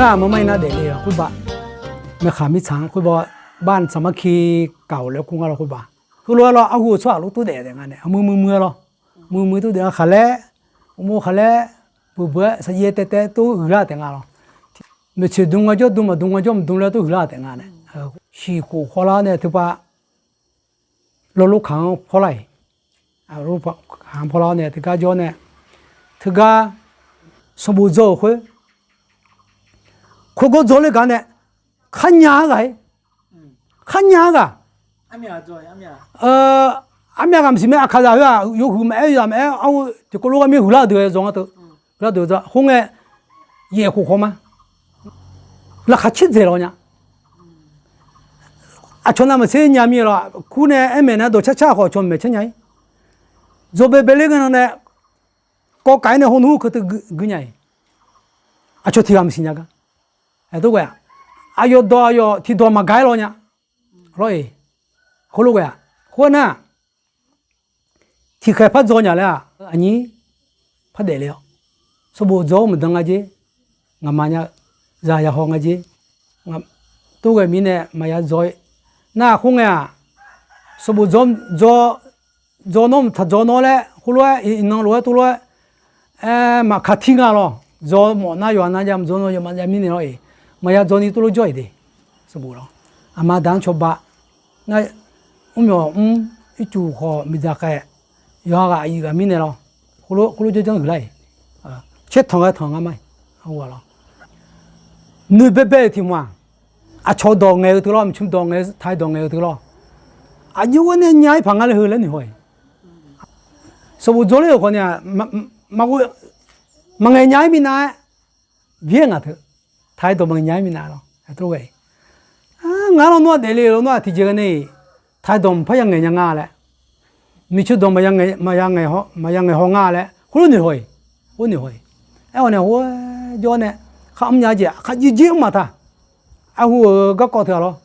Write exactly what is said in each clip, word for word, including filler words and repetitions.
Armar mar-ir nar daefle-awq khoerba, maeqkhaq mirtsaq-anr khoerba, bar tsaqmarki kaq-awq laer kur ngar lawr khoerba. Heulof-aer lawr, arhu-eu tsawrhaq lof tov daef taef nga nae, muiq muiq muiq-a lawr. Muiq muiq tov daef nga khaqlaer, uqmov khaqlaer, beuq beuq-aer saqjaev taev taev tov huiqlar taef nga lawr. Maeqtsoeq dm nga jawr dm, maqdm nga jawr maqdm laer tov huiqlar taef nga nae. Shiq khof khawvlar nae teupav lawrlov kaq-anr pawrlar-iq, lawrlov kaq-anr pawrlar-awr nae teugar jawr nae, teugar sanqbof dzaw-euq khoer, khoergawr dzaw ler gar nae, kharnya-ar ghaq-ir, kharnya-ar ghaq, armyav ghaq maqsiq mae, aqkaqzaq khoer-aq yawhuiq maqaer, yawzaq maqaer, arhu tiqkawv lof gar mir huiqlar-eu deuq-aer zaw ngar teu, huiqlar deuq-aer zaw khoer ngae, yaef khof khawv ma, laqkhaq caerdzaeq lawr nya. Aqcawq navmaqtser nya mir-aer lawr, kur nae aer maeq nae dawq car car khawf aqcawq maeq caer nya-ir. Dzaw baebae ler ngae nan nae, kawv kaq-ir nae hawnmr keuv teu gui nya-iq. Aqcawq tiq ghaq maqsiq nya gar. Aertov ghae-aq, aqyawf dawq aqyawf tiqdawq maqgaq-aer lawr nya. Lawr-iq, khoerlof ghae-aq, khoernar, tiqkhaeq par dzaw nya laer-aq, aqnyir par daefle-awr, sanqbof dzaw-awr maqdan nga jer, ngaqma nya-eu zaq yahaw nga jer, tov ghae mirnae maqya dzaw-ir. Nar khoer ngae-aq, sanqbof dzaw, dzaw nawr mqtaq dzaw nawr laer khoerlof-aer iqnan lof-aer tov lof-aer, aer maqkaq tir nga lawr. Dzaw mawf nar yawqha nav jav, maqdzaw nawr yawqha nav jav mirnae lawr-iq, maqya dzaw ni tov lof jawr-iq de. Sanqbof lawr, aqma aqda-anr cawba nar, mrmyawq mr, ircuf khawf miqdzaq khaeq, yawqha ghaq aqyuif ghaq mirnae lawr, khoerlof janrjanr huiqlar-iq, caertanq ghae tanq ngar ma-iq, lawr, noeq baebae-euq tiq hmq-aq, aqcawq dawq ngaeq-eu teu lawr, mqcmq dawq ngaeq-eu, taq-aer dawq ngaeq-eu teu lawr, aqjox ghae nae nya-ir paq nga le heu laer noeq haw-iq. Sanqbof dzaw ler-euq khawf ni-aq, maqghoe, maqngaeq nya-ir minav-aer, byaer ngaq teu, taq-aer dawq maqngaeq nya-ir minav lawr. Ngar lawnmr-aq daefle lawnmr-aq tiqjeq ghae nae-iq, taq-aer dawq maqpar ya ngaeq nya nga laer, miqcoeq dawq maqya ngaeq haw nga laer khoerlof noeq haw-iq, khoer noeq haw-iq. Aerkhawf nae khoer jawr nae, kharmr nya jeq kharjir jir mr maqtaq. Arhu-euq garkawv teu-aq lawr,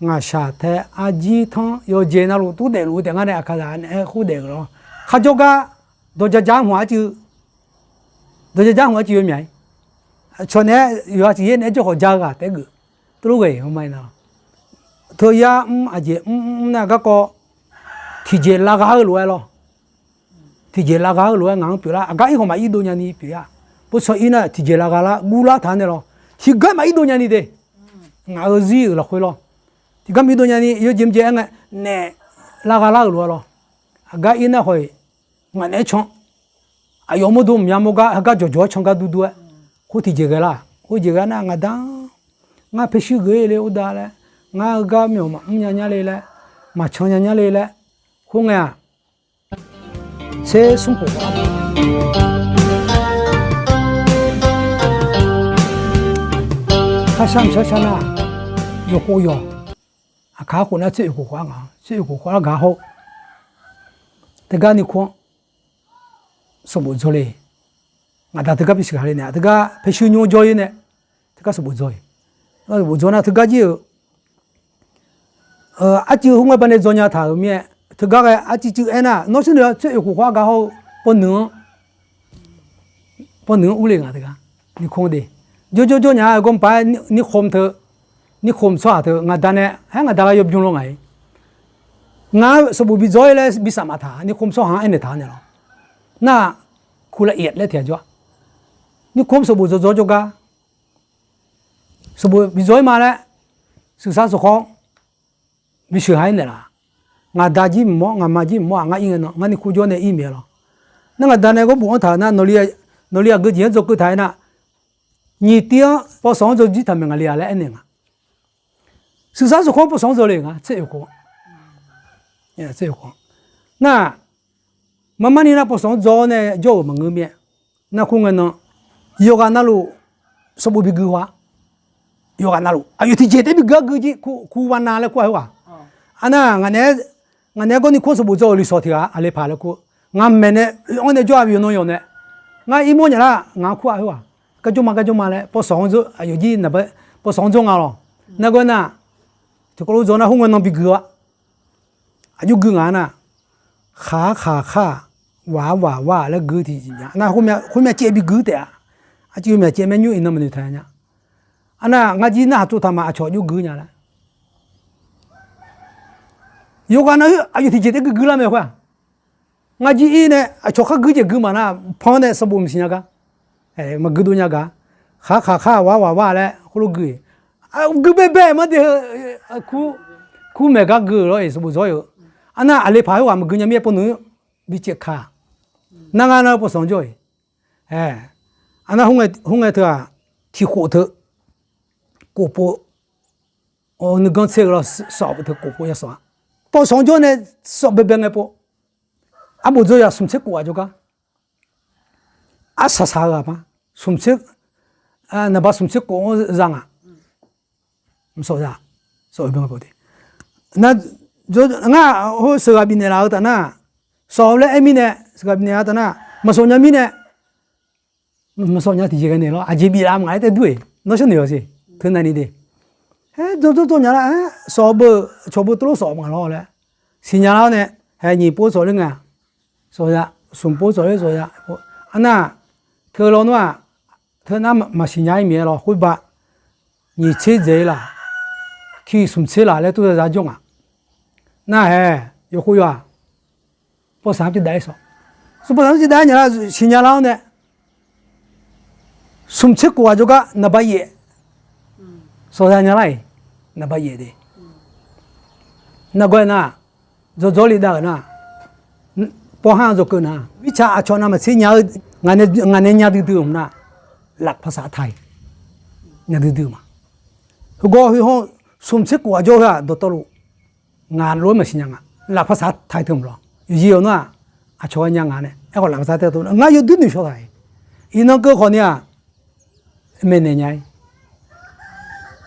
ngaqshaq tae arjir tanr yawqjeq navluf tov daefluf-eu taef ngar nae aqkaqzaq naeq-aer khoer daef-euq lawr. Kharjawr gar dawqjaja hmq arcuiv, dawqjaja hmq arcuiv yawmyaq-ir. Cawq naeq-aer yawqha ciqyaer naeq-aer jawrkhawf ja-eu ghaq taef-aer geuf. Tov lof ghae-iq hawma-ir nar, teu yar mr aqjeq mr mr mr nar garkawv tiqjeq lavgha-eu lof-aer lawr. Tiqjeq lavgha-eu lof-aer ngaq-anr pyeuflar, aqgar ir khawf maqir dov nyani pyeuf-a. Bawrtsanq ir nar tiqjeq lavgha lar gurlar taq-anr nae lawr, tiqgar maqir dov nyani de. Ngaq-euq zir-euq lafkhoer lawr, tiqgar maqir dov nyani yawjeq mqjeq-aer ngae, naef lavgha lar-euq lof-aer lawr. Aqgar ir nar khawf-iq ngaq naeq-aer can, aqyawf mawrdo mqya mawr gar heugar jawqjawq-aer can gar durdur-aer, khoer tiqjeq ghae lar. Khoer jeq ghae nar ngaq da-anr, ngar paeshuir geuf-ir le or da laer, ngar heugar myawq maqmr nya nya le laer, maqcan nya nya le laer, khoerngae-aq, tser smr khof khawf-a, kharshar mqshar shar nar, yawqkhov yawq, aqkaq khof nar tser oeq khof khawf-a nga, tser oeq khof khawf-a gaq hawr-eu, teugar ni kur-anr sanqbof dzaw le. Ngaq da teugar bisheuq ha le nae, teugar paeshuir nymr jawr-ir nae, teugar sanqbof dzaw-iq, sanqbof dzaw nar teugar jir-euq arcuiv khoerngae baqnae dzaw nya taq-euq mir-aer, teugar ghae arcuiv cuiv aernar, nawr shir noeq-a tser oeq khof khawf-a gaq hawr-eu, pawnuiq-anr pawnuiq-anr urle nga teugar, nikhom de, jawrjawr jawr nya-a gawrmqpaq-aer nikhom teu, nikhom tsawrhaq teu ngaq da nae, haer ngaq da gha yawbymr lawr ngaq-ir. Ngar sanqbof bi dzaw-ir laer bi saf maqtaq, nikhom tsawrhaq-anr aernaeq taq naeq lawr. Nar, คุณละเอียด laer tiq ghaq jawr-a. Nikhom sanqbof dzaw dzaw jawrgar, sanqbof bi dzaw-ir ma laer, ศึกษาสงเคราะห์ bisheuq ha-ir naeqlaf. Ngaq da jir mqmawr, ngaq ma jir mqmawr-aq, ngar ir ngae nan ngar nikhom jawr nae ir maeq-a lawr. Nar ngaq da nae gharbof-anr taq nar, nawqli aqgeu jeq-anr dzawgeuf taq-aer nar, nyiq tiv-anr ป.สอง-anr dzaw jir taq maeq ngaq le-a laer aernaeq nga. ศึกษาสงเคราะห์ ป.สอง-anr dzaw le nga, tser oeq khof. Nar, marmarni nar ป.สอง-anr dzaw-awr nae jawr-euq maqngeur mir-aer, nar khoerngae nan, yawqghaq navluf sanqbof bi gui haw-a. Yawqghaq navluf aqyawf tiqjeq taef bi gui-ar gui jir, ครูวานา laer kur-a khoerghaq. Arnar, ngaq naeq-aer gawrni kur-anr sanqbof dzaw-euq luisawq tiq ghaq aqle paq laer kur, ngaq maeqnaeq oe-anr nae jawr-a bi yawqnan yawq nae, ngar irmawr nyaf lar ngaq-anr kur-a khoerghaq. Garjawr ma garjawr ma laer ป.สอง-anr dzaw, aqyawf jir naqba ป.สอง-anr dzaw nga lawr. Nar gawr nar, tiqkawv lof dzaw nar khoerngae nan bi gui-a. Aqjox gui ngaq-a nar, khaq-ar khaq khar-aq, waq-ar waq war-aq laer gui tiqjeq nya nar, khoermyav caev bi gui taef-a. Arcuiv myaq caev maernymr iqnan maqnoeq taq nya. Arnar ngar jir narhaq tsov taq ma aqcawq jov gui nya laer. Yawqghaq nav-euq aqyawf tiqjeq taef gui gui lar mae khoer-aq. Ngar jir ir nae aqcawq khar gui jeq gui maq nar, pan nae sanqbof maqsiq nya gar. Maqgui dov nya gaq. Khaqkhaq khar ghaq ghaq ghaq laer khoerlof gui. Gui baebae mar de heu. Kur maeq gar gui-euq lawr-iq sanqbof zawr-eu. Arnar aqli paq khoerghaq maqgui nya mir-aer pawnuiq bicaev ka. Nar ngar nar pawsanq jawr-iq. Arnar khoerngae teu-aq, tiqkhof teu kof pov, nuiganr tser-eu lawr sawf teu kof pov ya sawf-a. Pawsanq jawr nae sawf baebae ngae pov. Arbof dzaw yaq smq tser kof ghaq jawrgar. Arsaq saq-eu ghaq ma. Smq tser, naqba smq tser kof-anr za ngaq. Mqsawf za, sawf-eu byan pov te. Ngar hawr sheuqghaq bifnaeq laf-eu taf nar, sawf-eu laer aer mirnae, sheuqghaq bifnaeq laf-eu taf nar, maqsawf nya mirnae, maqsawf nya tiqjeq ghae naeq lawr, aqjeq biflaf maqngaq-aer tae dur-eq, nawr sharnoeq-awq siq, teunav ni de. Aer, dawrdawr dawr nya lar-aer, sawf beu, cawq beu teulof sawf maqlawr laer, siqnya lar-awr nae, hae nyiq pov sawf ler nga, sawf ya, smq pov sawf ler sawf ya, arnar, teu lawnmr-aq, teu nar maqsiq nya-ir miqyaer lawr khoerba, nyiq tser dzaeq-ir laf, ki smq tser laf laer tov za za jawr ngaq. Nar hae, yawkhof yawq-aq, pawsaq-anr pyaev dav-ir sawf. Smq pawsaq-anr pyaev dav-ir nya lar, siqnya lar-awr nae, smq tser kof ghaq jawrgar naqba yaef sawq za nya lar-iq, naqba yaef de. Nargawr-aer nar, dzawrdzawr li dav-euq nar, pawr har dzawkeuv nar, mirtsaq aqcawq navmaqtser nya-eu, ngaq nae nya duidui-euq nar, lafpaqsaq taq-iq nya duidui-euq ma. Heugawr heu hawr smq tser kof ghaq jawr heu-aq dawqtawvluf, ngaq lof-aer maqsiq nya nga, lafpaqsaq taq-iq teu mq lawr. Yawqjeq yawq nar-aq, aqcawq ghae nya nga nae aerkhawf lafpaqsaq taq-iq teu ngar yawduir noeqshaw taq-iq. Iqnan keuv khawf ni-aq, maeqnaeq nya-ir.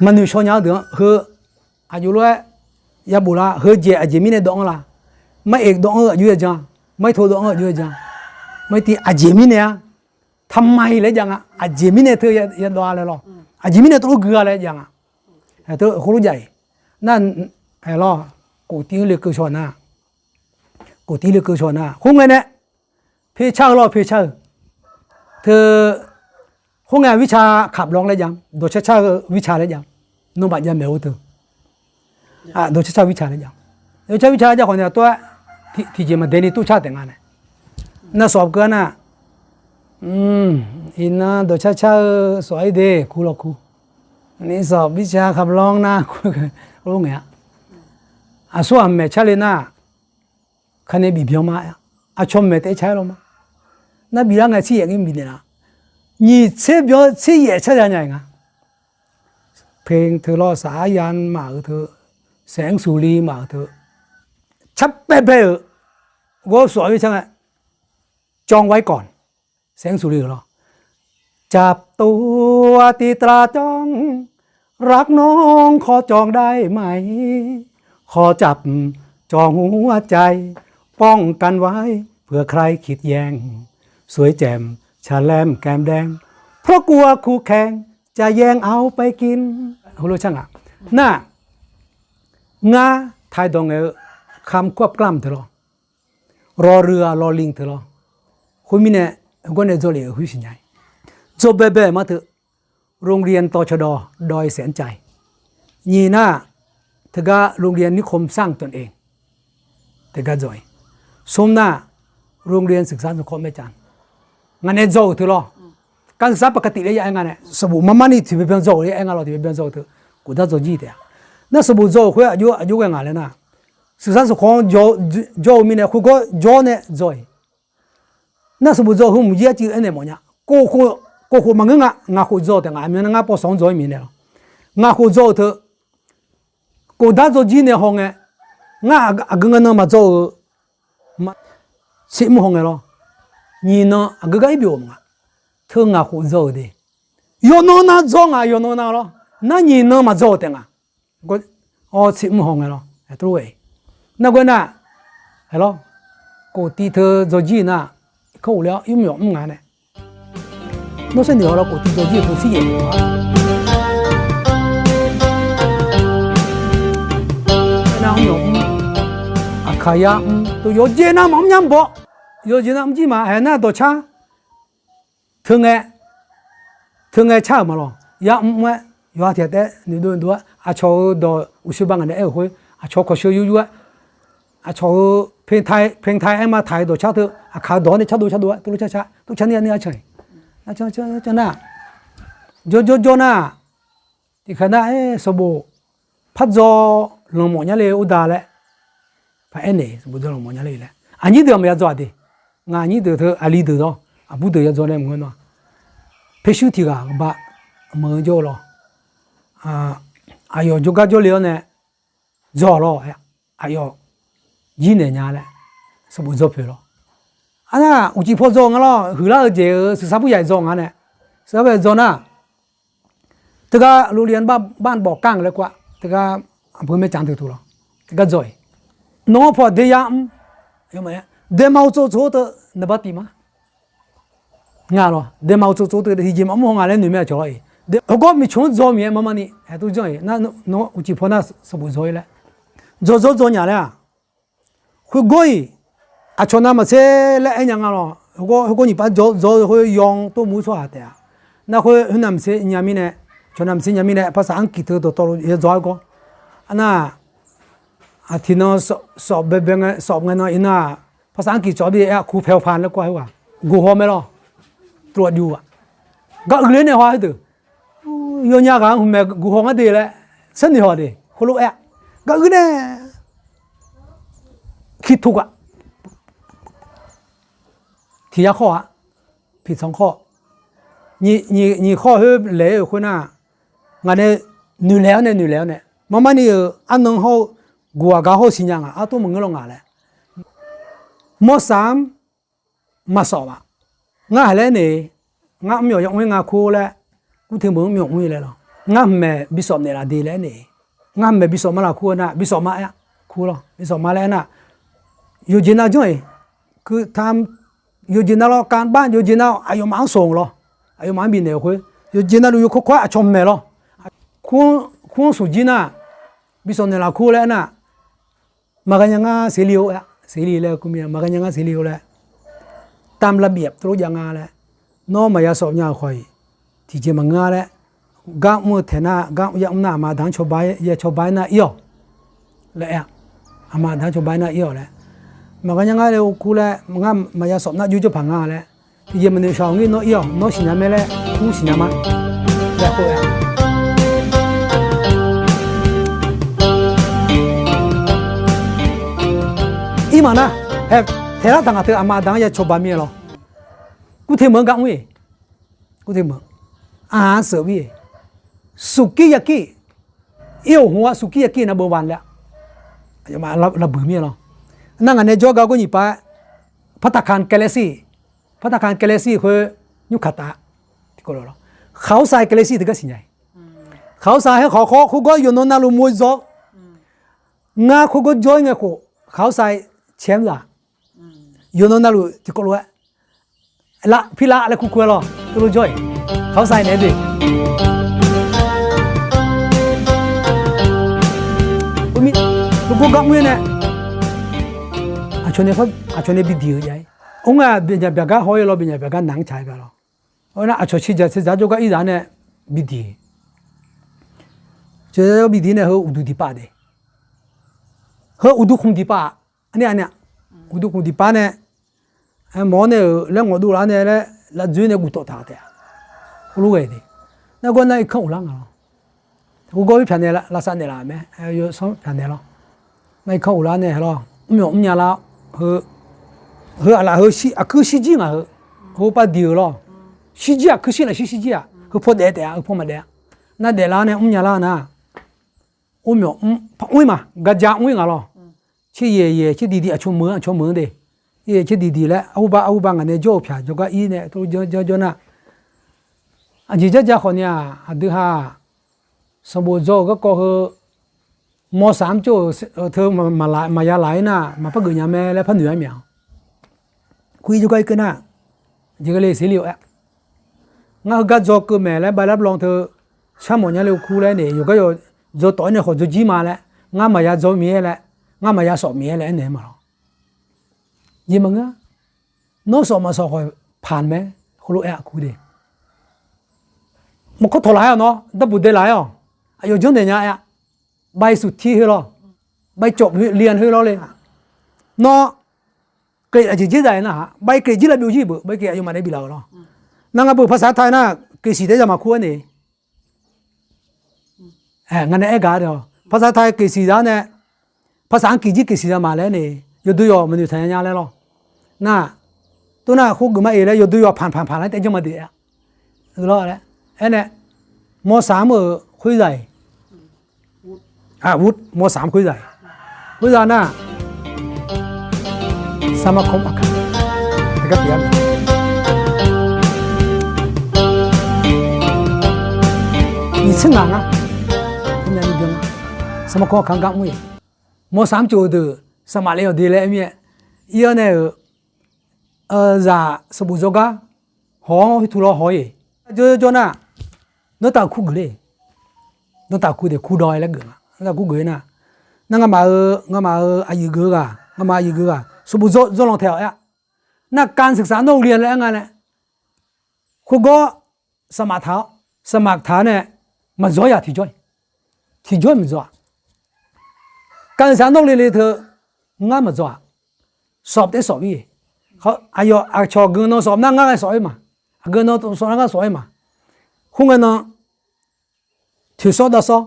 Maqnoeqshaw nya-eu deuq-anr heu aqjox lof-aer yabof lar, heu jeq aqjeq mirnae dawv-anr la, mar eq dawv-anr-eu aqjox ya jan, mar ir to dawv-anr-eu aqjox ya jan, mar ir tiv aqjeq mirnae-a, taqmaiq laer jav nga, aqjeq mirnae teu yadawv-a laer lawr, aqjeq mirnae teulof gui-a laer jav nga. Khoerlof jav-iq nar, lawr, kof tiv-anr le keuv shaw nar, kof tiv le keuv shaw nar khoerngae nae, per car-eu lawr per car-eu, teu, khoerngae-aq วิชาขับร้อง laer jav, dawqcar car-eu วิชา laer jav, nawmaf javmaeq-eu teu, dawqcar car วิชา laer jav, dawqcar วิชา laer jav khawf ni-aq tov-aer, tiqjeq maqdae ni tov car taef nga nae, nar sawf keuv-a nar, iqnan dawqcar car-eu sawf-ir de kur lawr kur, ni sawf วิชาขับร้อง nar kur, lof ngae-a, aqsur aqmaeq car le nar, kanae bif byan ma, aqcawq maeq taef car-aer lawr ma. Nar bif lar ngae tser yaef ngir bifnaeq la, nyiq tser byan tser yaef car ya nya-iq nga. เพลง teu lawr, สายัน maf-euq teu, แสงสุรี maf-euq teu, car paebae-euq, ghawr sawf-ir car ngae, จองไว้ก่อน แสงสุรี lawr, จับตัวตีตราจ้อง รักน้องขอจองได้ไหม ขอจับจองหัวใจ ป้องกันไว้ เผื่อใครคิดแย่ง สวยแจ่มชะแลมแก้มแดง เพราะกลัวคู่แข่ง จะแย่งเอาไปกิน Heulof car nga, nar, ngar taqdawq ngaeq-eu, คำควบกล้ำ teu lawr, รอเรือ รอลิง teu lawr, khoermirnae, gawr nae dzawr lef-euq khoer siqnya-ir. Dzawr baebae mar teu, โรงเรียน ตชด. ดอยแสนชัย. Nyiq nar, teugar โรงเรียนนิคมสร้างตนเอง. Teugar dzawr-ir. Smr nar, โรงเรียนศึกษาสงเคราะห์แม่จันทน์. Ngaq nae dzawr-euq teu lawr, การศึกษาปกติ laer ya-aer nga nae, sanqbof marmar ni tiqbyan byan dzawr-euq laer aer nga lawr, tiqbyan byan dzawr-euq teu, khofdar dzawr jir taef-a. Nar sanqbof dzawr-euq khoer aqjox, aqjox ghae ngaq laer nar, ศึกษาสงเคราะห์ jawr-eu mirnae khoergawr jawr nae dzawr-iq. Nar sanqbof dzawr-eu heu mq jir arcuiv aernaeq mawf nya. Kof khof maqngeur nga, ngaq khof dzawr taef nga, aqmyan nar ngar ป.สอง dzawr-ir mirnae lawr, ngaq khof dzawr-euq teu, khofdar dzawr jir nae haw ngae, ngar aqgeu ngae nan maqdzawr-euq, tser mr haw ngae lawr, nyiq nan aqgeu gar ir byov-euq maqnga. Teu ngaq khof dzawr-euq de, yawqnan nav dzawr ngaq, yawqnan nav lawr, nar nyiq nan maqdzawr-euq taef nga. Awr tser mr haw ngae lawr, nar ghae nar, lawr, kof tiv teu dzawr jir nar, kanr of le-awr ir myawf mr nga nae, nawr sharnoeq-awq lawr, kof tiv dzawr jir-eu teu sir yaef-a, nar mr, aqkaq yar mr teu yawqjeq nav maqmr nya baw, yawqjeq nav mr jir ma, haeq nar dawqcar, teu ngae, teu ngae car-euq ma lawr, yar mr mr-aer, yawqha tiq ghaq taef-aer noeqdov noeqdov-aer, aqcawq-euq dawq uqshoe ba ngaq nae aer-euq khoer, aqcawq kawqsheu yuryu-aer, aqcawq-euq เพลงไทย เพลงไทย aer ma taq-iq dawqcar teu, aqkaq-eu dawq-anr nae cardov cardov-aer tov car car, tov car ni-a ni-a can-iq, can nar, jawr jawr jawr nar, tiqkhaeq nar-aer sanqbof pardzaw lanqmawf nya le ur da laer, paq aernaeq sanqbof dzaw lanqmawf nya le laer, aqnyir deuq-aq maqya dzaw-aq de. Ngaq aqnyir deuq teu aqli deuq dawr, aqbur deuq ya dzaw nae maqngeur nar, paershuir tiq ghaq ba maqngeur jawr-eu lawr. Aqyawf jawrgar jawrle-awr nae dzaw lawr-aer, aqyawf jir naeq nya laer sanqbof dzaw poeq lawr. Arnar uqcif paw dzaw nga lawr, huiqlar-eu jeq-euq ศึกษาผู้ใหญ่ dzaw nga nae, ศึกษาผู้ใหญ่ dzaw nar, teugar โรงเรียนบ้าน บ้านบ่อกั้ง laer kur-a, teugar aqbur maercaq deuq teu lawr, teugar dzaw-iq, nawq-anr paw aqde yar mr, daema uqtsov tsov teu naqbar tif ma. Nga lawr, daema uqtsov tsov teu tiqjeq maqmr haw nga laer noeq mae aqcawq lawr-iq. Heugar miqcmq-anr dzaw miqyaer mar mar ni aer tov janr-iq, nawr uqcif paw nar sanqbof dzaw-ir laer, dzaw dzaw dzaw nya laer-aq, khoergawr-iq, aqcawq navmaqtser laer aer nya nga lawr. Khoergawr nyiq pav dzaw dzaw khoer yaw-anr tov mur tsawrhaq taef-a. Nar khoer khoer navmaqtser nya mirnae, cawq navmaqtser nya mirnae ภาษาอังกฤษ teu dawqtawvluf ya dzaw-aer gawr. Arnar, tiqnan sawf baebae ngae sawf ngae nan iqnan-aq, ภาษาอังกฤษ cawq-a bi aer-a ครูแพรวพราว laer kur-a khoer-aq, goq haw mae lawr. Tuvlaf juv-aq, gar uiqler nae haw-a heudeuq. Yawnyaf ghaq-anr hmqmaeq guq haw ngar de laer sharnoeq haw de khoerlof-aer-a, gar uir nae ki tov gaq. Tiq yar khawr-a, piqtsanq khawr, nyiq khawr khoer laeq-aer-euq khoernar, ngaq nae noeqlaeq-awr nae noeqlaeq-awr nae, mar mar ni-euq arnan hawr-eu, guq ghaq gar hawr-eu siqnya ngaq artur maqngeur law ngaq laer, mawrsav-anr maqsawf-a. Ngar haq laer nae, ngar mr myawf ya mr-ir nga kur laer, kurteu meuq mr myawf mr-ir laer lawr, ngar hmqmaeq bi sawf naeqlaf de laer nae, ngar hmqmaeq bi sawf ma laf kur-eu nar, bi sawf ma aer-a, kur lawr, bi sawf ma laer aernar, yawqjeq nav janr-iq, yawqjeq nav lawr, kavbar yawqjeq nav aqyawfmaf-anr sawq-euq lawr, aqyawfmaf-anr bifnaeq-euq khoer, yawqjeq navluf yawkawr kawr-aer aqcawq maeq lawr, kur-anr smq jir nar, bi sawf naeqlaf kur laer aernar, maqghae nya ngar seqli-or aer-a, seqli laer kur mir-a, maqghae nya ngar seqli-or laer, ตามระเบียบ teulof jav nga laer, nawr maqya sawf nya-euq khawf-iq, tiqjeq maqngeur-a laer, gar mr-eu taeq nar, gar ya mr nar aqma aqda-anr cawba ya cawba-aer nar ir-awq laer aer-a. Aqma aqda-anr cawba-aer nar ir-awq laer, maqghae nya ngar laer kur laer, ngar maqya sawf nar jov jawr paq nga laer, tiqjeq maqnoeq shaq-awq ngir nawr ir-awq, nawr siqnya mae laer kur siqnya ma laer aer-a. Irmaf nar, taeq lar taq ngaq teu aqma aqda-anr ya cawba mir-aer lawr, kurteu meuq-anr gar mr-iq, kurteu meuq, aq-anr seuq-ir, sufkir yaqkir, ir-awq hmq-a sufkir yaqkir nav beuvan laer, lavbuiq mir-aer lawr. Nar ngaq nae jawrgar gawr nyiq pav-aer, พัฒนาคาร Galaxy, พัฒนาคาร Galaxy khoer, nymrkaq taf, tiqkawv lawr, เขาทราย Galaxy teugar siqnya-iq, เขาทราย haer khawf khawr khoergawr yawqnan navluf moe zawr, ngar khoergawr jawr-ir ngae khof เขาทราย caer mr zaq, yawqnan navluf tiqkawv lof-aer, lav pirlav laer kur kur-aer lawr teulof jawr-iq, เขาทราย naeq-aer de. Khoermir, khoergawr gar mr-ir nae, aqcawq nae bi diq-eu jav-ir. Or nga, bifnyaf byaq gar haw-ir lawr, bifnyaf byaq gar naq-anr tsaq-aer gaq lawr. Nar aqcawq ciqdzaq ciqdzaq jawrgar ir zaq nae bi diq, ciqdzaq jawrgar bi diq nae heu uqduq diqpav de, heu uqduq khmq diqpav-aq, aqni aqni-aq, uqduq khmq diqpav nae, mawr-awr nae-euq laer ngawqdov laf-awr nae laer lavdzoer nae guftawf taq taef-a. Khoerlof ghae de. Nar gawr nar irkanr uqlar nga lawr. Khoergawr-ir pyaq nae lavsav naeqlaf mae, yawsanr pyaq nae lawr. Nar irkanr uqlar nae lawr, mr myawf mrnya lar-awr, heu aqlaf heu aqkuir shirjir ngaq heu, heu pav diq-euq lawr. Shirjir aqkuir shir lafshir shirjir-aq, heu paw daef taef-a, heu paw maqdaef-a. Nar daeflar-awr nae mrnya lar nar, mr myawf mr par mr-ir ma, garja mr-ir ngaq lawr. Tser yaeq yaeq tser diqdiq aqcawq meuq-anr aqcawq meuq-anr de. Yaeq yaeq tser diqdiq laer arhuba arhuba ngaq nae jawr-euq pyaq jawrgar ir nae teulof janr janr janr nar, aqjeq jarja khawf ni-aq, aqdui ha-aq, sanqbof dzaw-euq garkawv heu, mawrsaq-anr cawv-euq teu maqya laq-ir nar maqpar geuf nya mae laer par noeq-aer myaq-awq. Kur ir jawrgar ir keuv nar, jeq ghae le seqle-awr aer, ngar heugar dzaw keuv maeq laer balar blan teu, sharmawf nya le kur laer nae yawqgar yawq dzaw tawf-ir nae khawf dzaw jir ma laer, ngar maqya dzaw miqyaer laer, ngar maqya sawf miqyaer laer aernaeq-aer ma lawr. Jeq maqngeur-a. Nawr sawf maqsawf khawf paq mae, khoerlof aer-a kur de. Maqkawr tawq laf-aer-awq nawr, darbuq dae laf-aer-awq. Aqyawf janrnaeq nya-a. ใบสุทธิ khoer lawr, ใบจบ khoer, เรียน khoer lawr le. Nawr, keq aqjeq jerzaq-aer nar-aq, ใบเกรด jir laer byov jir beuq, ใบเกรด aqyawfmaf nae biflaf-euq lawr. Nar ngar beuq ภาษาไทย nar, keq siq taef-aer zaqmaq kur-aer nae. Ngaq nae aer gaq-a de-awq. ภาษาไทย keq siq zaq-awr nae, ภาษาอังกฤษ jir keq siq zaqmaq laer nae, yawdui yawq maqnoeq taq nya nya laer lawr. Nar, tov nar khoergeuf ma-eq laer yawdui yawq panq panq panq laer taef janr ma de-a. Lawr laer, aernae, ม.สาม-euq khoerzaq-iq วุฒิ ม.สาม khoerzaq-iq, khoerzaq nar, สมาคมอาคัง nyiq tser ngaq ngar, สมาคมอาคัง gar mr-iq, ม.สาม tsof-eu deuq saqmaf le-awq de laer aer mir-aer, ir-awr nae-euq, zaq sanqbof dzawrgar haw-anr khoertu lawr haw-ir. Jawr jawr nar, nantaf kur geuf le. Nantaf kur de, kur dawr-aer laer geuf nga. Nantaf kur geuf-ir nar, nar ngamaf-euq, ngamaf-euq aqyuif geuf-eu ghaq, ngamaf aqyuif geuf-eu ghaq sanqbof dzawr dzawrlanq taeq-awq aer-a. Nar การศึกษานอกโรงเรียน laer aer nga nae, khoergawr saqmaf taq-awr, saqmaf taq-awr nae, maqdzawr-ir-aq tiqjawr-iq, tiqjawr-iq maqdzawr-aq. การศึกษานอกโรงเรียน le teu, ngar maqdzawr-aq. สอบ taef-aer sawf mir-iq. Aqyawf aqcawq geu nan sawf nar ngar ghae sawf-ir ma. Aqgeu nan sawf nar ngar sawf-ir ma. Khoerngae nan, toeqsawr davsawr,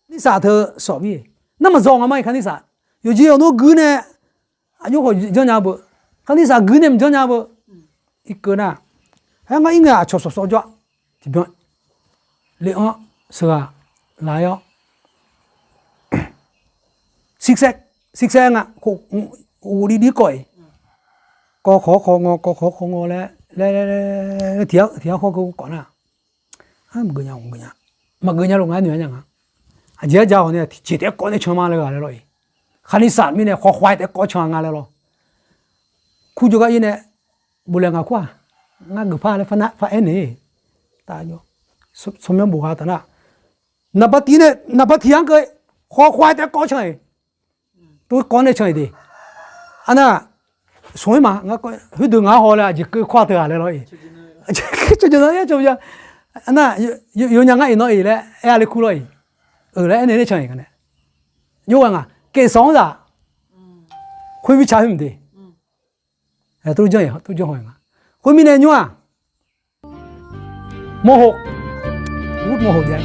คณิตศาสตร์ teu sawf mir-iq. Nar maqdzawr nga ma-iq คณิตศาสตร์. Yawqjeq yawqnawr gui nae, aqjox khawf janrnya beu. คณิตศาสตร์ gui nae maqjanrnya beu. Irkeuv nar, aer ngar ir ngae aqcawq sawf sawf jawr-a. Tiqbyan le-anr sheuqghaq laf-aer-awr, sirsaer, sirsaer nga, ghofli dir kawv-iq, kawv khawq khawq ngaw, kawv khawq khawq ngaw laer, laer, laer, laer, tiq yar khawr keuv kawv nar, maqgeuf nya, maqgeuf nya, maqgeuf nya lof ngar noeq-aer nya nga. Aqjeq arja hawq nae tiqjeq taef-aer kawv nae can ma laer ghaq laer lawr-iq. คณิตศาสตร์ mirnae khawkhaw taef-aer kawv can nga laer lawr. Kur jawrgar ir nae, boflaeq ngaq kur-aq, ngar geufpar laer far aer naeq-iq. Taf, tsawrmyanr bof ha taf nar, naqba tiq nae naqba tiq-anr keuv, khawkhaw taef-aer kawv can-iq. Tov kawv nae can-iq de. Arnar, smq-ir ma, khoerdeuq ngaq-anr haw laer aqjeq keuv kawv-a teu ghaq laer lawr-iq. Cawqjawq nan ya cawqjawq, arnar, yawnya ngar iqnan-iq laer aer-a le kur lawr-iq. Euq laer aernaeq nae can-iq nga nae. Yawghae ngaq เกรดสอง zaq, khoer mirtsaq khoer mq de. Tov janr-iq, tov janr haw-iq nga. Khoermirnae nymr-aq, ม.หก wur ม.หก jav-aer